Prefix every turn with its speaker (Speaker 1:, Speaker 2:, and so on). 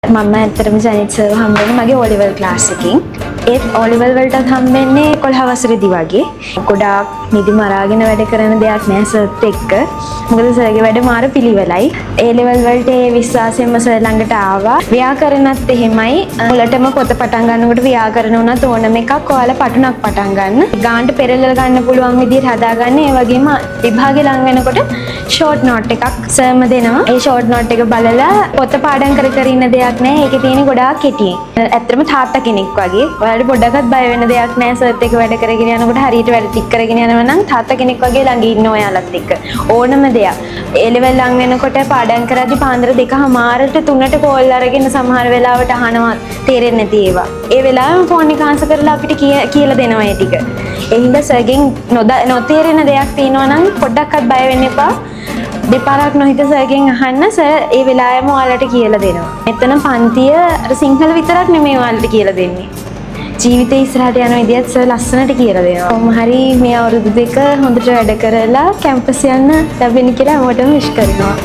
Speaker 1: මම ඇත්තටම ජනිත් සර්ව හම්බෙන්නේ මගේ ඕ ලෙවල් ක්ලාස් එකකින්. ඒත් ඕ ලෙවල් වලටත් හම්බෙන්නේ 11 වසරේදී වගේ. ගොඩාක් නිදි මරාගෙන වැඩ කරන දෙයක් නෑ සර්ත් එක්ක. මොකද සර්ගේ වැඩ මාර පිළිවෙලයි. ඒ ලෙවල් වලට ඒ විශ්වාසයෙන්ම සර් ළඟට ආවා. ව්‍යාකරණත් එහෙමයි. මුලටම පොත පටන් ගන්නකොට ව්‍යාකරණ උනත් ඕනම එකක් ඔයාලා පටුනක් පටන් ගන්න. ගානට පෙරලලා ගන්න පුළුවන් විදිහට හදාගන්න. ඒ වගේම විභාගෙ ලඟ වෙනකොට ෂෝට් නෝට් එකක් සර්ම දෙනවා. ඒ ෂෝට් නෝට් එක බලලා පොත පාඩම් කර කර ඉන්න දෙයක් නෑ. ඒකේ තියෙන ගොඩාක් කෙටියෙන්. ඇත්තටම තාත්තා කෙනෙක් වගේ. ඔයාලට පොඩ්ඩක්වත් බය වෙන දෙයක් නෑ. සර්ත් එක්ක වැඩ කරගෙන යනකොට හරියට වැඩ ටික කරගෙන යනවා නම් තාත්තා කෙනෙක් වගේ ළඟ ඉන්න ඔයාලත් එක්ක. ඕනම දෙයක්. ඒ ලෙවල් ලඟ වෙනකොට පාඩම් කරද්දි පාන්දර 2:30ට 3ට කෝල් අරගෙන සමහර වෙලාවට අහනවා තේරෙන්නේ නැති ඒවා. ඒ වෙලාවෙම ෆෝන් එක ආන්සර් කරලා අපිට කියලා දෙනවා ඒ ටික. ඒ හින්දා සර්ගෙන් නොතේරෙන දෙයක් තියෙනවා නම් පොඩ්ඩක්වත් බය වෙන්න එපා. දෙපාරක් නොහිත සර්ගෙන් අහන්න. සර් ඒ වෙලාවෙම ඔයාලට කියලා දෙනවා. මෙතන පන්තිය අර සිංහල විතරක් නෙමෙයි ඔයාලට කියලා දෙන්නේ. ජීවිතේ ඉස්සරහට යන විදියත් සර් ලස්සනට කියලා දෙනවා. කොහොම හරි මේ අවුරුදු 2 හොඳට වැඩ කරලා කැම්පස් යන්න ලැබෙන කියලා හැමෝටම විශ් කරනවා.